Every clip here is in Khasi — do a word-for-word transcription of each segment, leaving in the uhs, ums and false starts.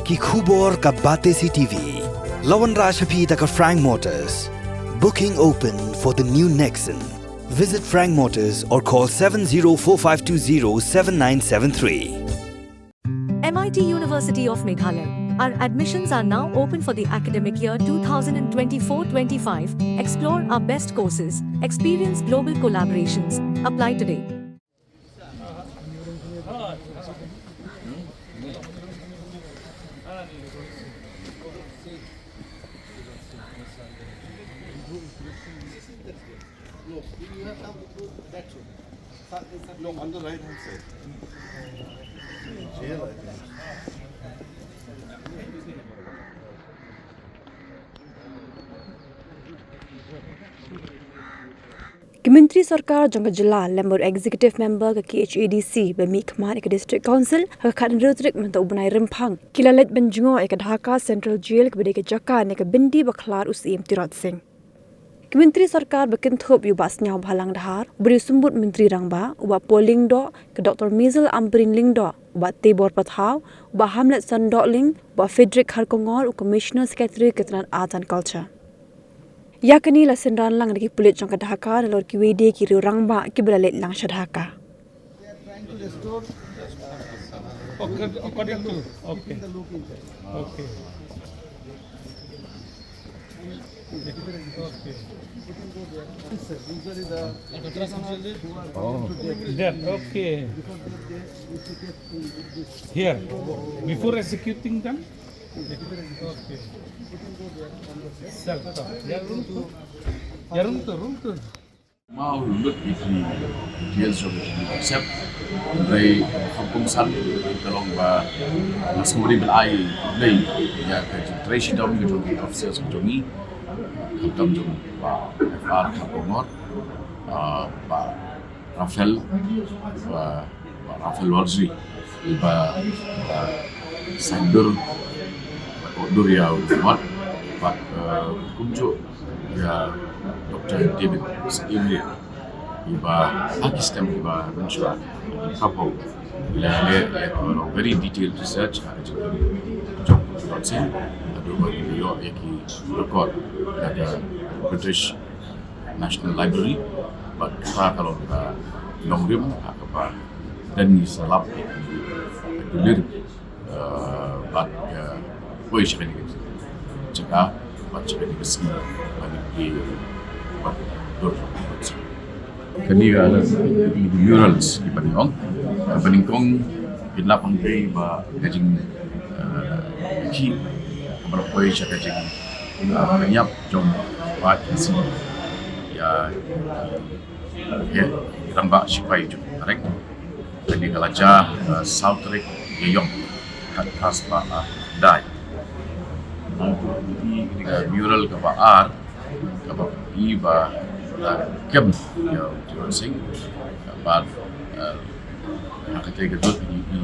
Ki khubor ka Batesi T V. La wanrah sha phi da ka Frank Motors. Booking open for the new Nexon. Visit Frank Motors or call seven zero four five two zero seven nine seven three. M I T University of Meghalaya. Our admissions are now open for the academic year twenty twenty-four twenty-five. Explore our best courses, experience global collaborations. Apply today. No, on the right hand side. Ki Myntri Sorkar jong ka jylla lem bad u Executive Member ka K H A D C ba mihkhmat ïa ka District Council ha ka khathynriew tarik mynta u bnai Rymphang ki la leit ban jngoh ïa ka Dhaka Central Jail kaba dei ka jaka ne ka byndi bakhlad u Syiem Tirot Sing. Ki Myntri Sorkar ba kynthup ïa u Bah Sniawbhalang Dhar, u ba dei u Symbud Myntri Rangbah, u Bah Paul Lyngdoh, ka Doctor Maisel Ampareen Lyngdoh, u Bah Teibor Pathaw, u Bah Hamlet Shandohling, u Bah Frederick Kharkongor, u Commissioner Secretary ka tnat Art and Culture. Ïa kane la synran lang da ki pulit jong ka Dhaka nalor kiwei de ki riew rangbah kiba la leit lang sha Dhaka. They are trying to restore, uh, according to, keeping the look in there. Okay. There, okay. Here, before executing them. Okay. Sir, ya, room two. Ya, room two, room two. Mawlut ïa ki details jong ki concept. Hynrei kham kongsan ka long ba nga sngewbha ban ai khublei ïa ka jingtrei shitom ka jong ki officers ka jong ngi. Khamtam jong Bah F R Kharkongor, ah, Bah Raphael, Bah, Bah Raphael Warjri, Bah, Bah Sandur, Bah Kodur ïa u Mat, Bah, eh, kumjuh ïa Doctor David Imri, iba ha ki stem iba mynshuwa ka pau. La leh ïa ka long very detailed research ha ka jingim jong u Tirot Sing, haduh ba ngi ïoh ïa ki record na ka British National Library, bad kata ka long ka nongrim ha kaba don ngi sa lap ïa ki dulir, eh, bad ka poi sha kane ka jaka, bad sha kane ka sngi, bad ki, bad dur. Kane ka murals kiba ngi ong, eh, ba nyngkong, kin lap hangtei ba ka jing, eh, ki, kaba poi sha ka jing, eh, pynïap jong Bah Khasi ïa, ïa, ïa rangbah shipai jong ka Reng. Kane ka la jia, eh, saw tarik Ïaïong, khatphra spah ar khyndai. Kane ka mural kaba ar, kaba i ba la kem ïa u Tirot Sing, bad, eh, ha katei ka dud ngi i,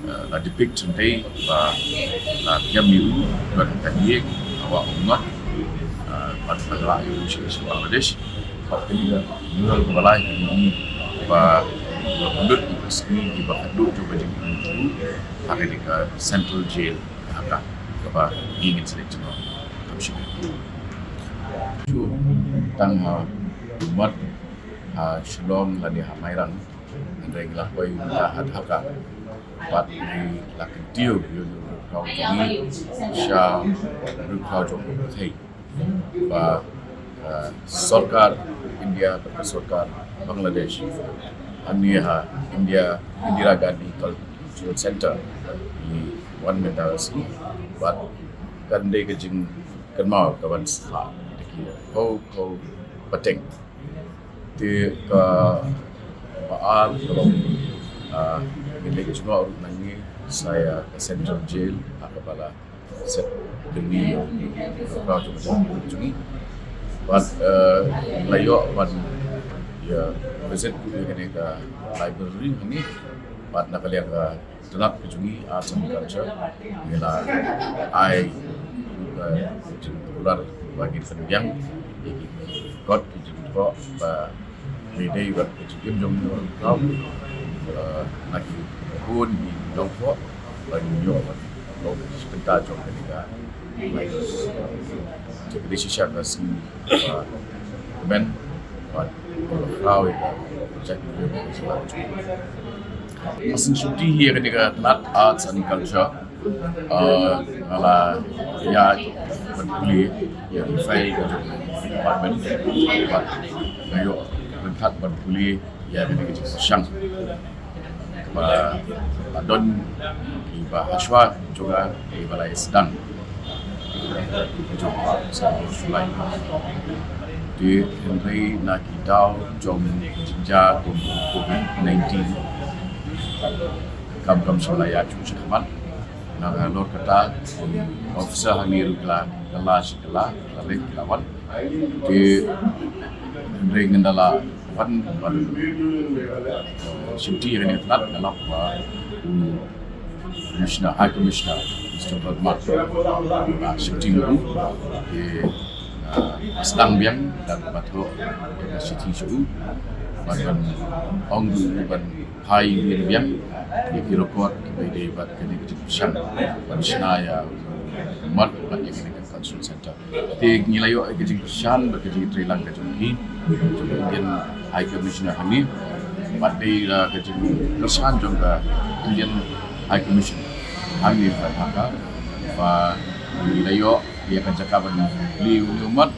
eh, la depict hangtei ba la kem ïa u, bad ka ïing, hawa umnot, eh, bad ka la ïa u shi shi Bangladesh. Bad kane ka mural kaba lai kane i ba la pynlut ïa ka sngi iba khatduh jong ka jingim jong u ha kane ka Central Jail Dhaka kaba ngi ngin sa leit jngoh kam shym. Shu tang ha ummat ha Shillong lane ha Mairang. Hynrei ngi la poi mynta ha Dhaka. Bad ngi la kyntiew ïa u rukhraw jong ngi sha rukhraw jong ka pyrthei ba, eh, sorkar India bad ka sorkar Bangladesh hangne ha India Indira Gandhi Cultural Center ngi wan mynta ka sngi bad kan dei ka jingkynmaw ka ban sah da ki khaw khaw pateng. Te kaba ar ka long, ah, ngi leit jngoh ruh nangne sha ïa ka Central Jail ha kaba la set kyrni ïa u rukhraw jong ka jong ngi. Bad, eh, la ïoh ban ïa visit ruh ïa kane ka library hangne. Bad na ka liang ka tnat ka jong ngi, arts and culture, ngi la ai ka jingkular ba ngin pynbiang ïa ki kot ki jingthoh ba dei dei bad ka jingim jong ngi ruh, eh, na ki khun ki nongthoh ba ngin ïoh ban Bynta jong kane ka, kane ka shisha ka sngi ba kmen bad ba khraw ïa ka jait ka jong. Ka shisha hi ïa kane ka tnat Arts and Culture, eh, nga la ïa bad pule ïa ki file ka jong department bad nga ïoh ryngkat bad pule ïa kane ka jingpyrshang ba la don kiba hashwa jong nga kiba la ïa sdang jong ka sa July. Te hynrei na ki daw jong ka jingjia kum covid nineteen kam kam shu la ïa shu shakhmat. Na ka lor kata officer hangne ruh ka la, ka la shi ka la, ka la leh ka la wan. Te hynrei ngan da la wan, wan, eh, shimti ïa kane ka tnat, nga lap ba u Commissioner, High Commissioner, Mister Verma, ba shimti ïa u, te, eh, sdang biang, da kaba thoh ïa ka shithi sha u, bad ban ong ïa u ban phai biang ïa ki record kiba ïadei bad kane ka jingpyrshang ban shna ïa u mat bad ïa kane ka cultural center. Te ngi la ïoh ïa ka jingkyrshan bad ka jingtreilang ka jong ki, jong ka Indian High Commissioner hangne, bad dei, uh, ka jingkyrshan jong ka Indian High Commission hangne ha Dhaka ba ngi la ïoh ïa ka jaka ban plie une u mat.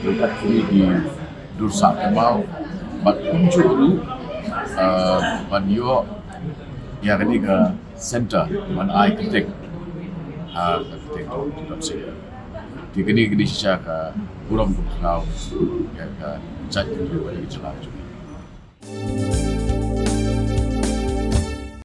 Ryngkat kine ki dur sah kynmaw bad kumjuh ruh, uh, ban ïoh ïa kane ka center ban ai kyrteng ha ka kyrteng jong u T. Dap Sing. Te kane, kane shisha ka burom kaba khraw ïa ka jait ka jylla jong ngi.